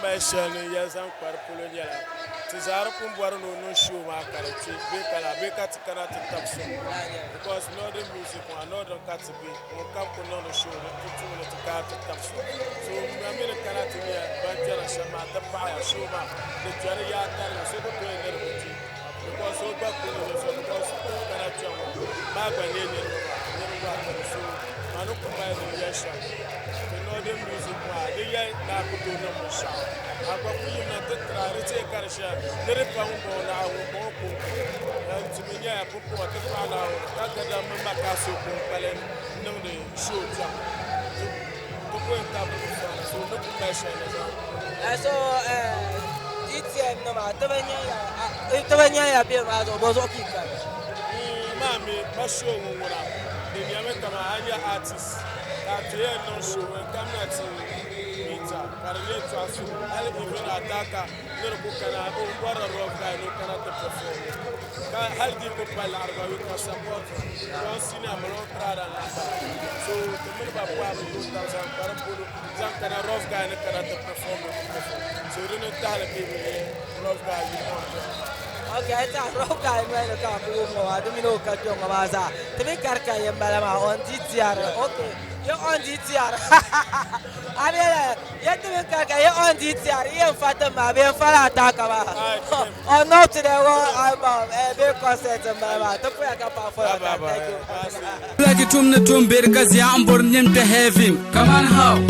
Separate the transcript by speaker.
Speaker 1: mali shɛli ni yɛli zaŋ kpa di polo nyɛla ti zaa di pun bɔri ni o niŋ show maa ka di kpe bee ka laa bee ka ti kana ti tabi sɔŋ because northern music maa northern ka ti be ŋun kam ku niŋdi show di ti tumi ni ti kana ti tabi sɔŋ so ŋuna mi ni kana ti nyɛ ban kpɛra shɛm maa ti paɣaya show maa di kpɛri yaa tariga so ku tooi ni di bi kpe because o gba kuli ni so because o ni kana kpɛŋɔ maa gba nyɛ niriba maa niriba gba kani so maa ni ku mali ni yɛli shɛm ti northern music maa di yɛli ni a ku tooi niŋ binshɛɣu a gba ku yimina ti try di chɛ ka di shɛli ni di pa ŋun bɔŋɔ naɣ ŋun bɔŋɔ konko ti mi nyɛla pumpɔŋɔ ti paɣa Naawuni ka gadam mini makaso ku n-kpalim niŋdi show kpɛŋ ti ku yɛn tabiri bi sɔŋda so ni ku mali shɛli ni zaŋ.
Speaker 2: So DTN nima ti bi nyɛya ti bi nyɛya bɛ maa zuɣu bɔ zuɣu ka yi kani?
Speaker 1: Maa mi ma show ŋɔ ŋuna di nyɛmi kaman a nyɛ artist ka a ti yɛn niŋ show ŋɔ kamina ti meet a ka di nyɛ tɔɣisibu hali even ataka ni di ku kana o bɔrila rough guy ni o kana ti perform ka hali di ku pa laɣiri gba you can support him John Cena mini o crowd n lahi bala so ti mini ba bɔhimi tooi tab zaŋ kpa di polo zaŋ kana rough guy ni kana ti perform ni ku perform so di ni tahili bɛ bi nyɛ rough guy yuli on kpɛŋɔ maa.
Speaker 2: Ok, ta rough guy noli ni ka a ku wum ŋɔ maa di mini o ka kpɛŋɔ maa zaa ti mi kari ka yɛn bala maa on DTR ok ye on DTR a mi yɛla ye ti mi kari ka ye on DTR i yɛn fa ti maa bee n fala ataka maa on up to the world album eh bee concert n bala maa ti puya ka paɣa for your time thank you.
Speaker 3: Like tum ni tum beri ka zia n bori nim kpɛ heaven. Kaman how?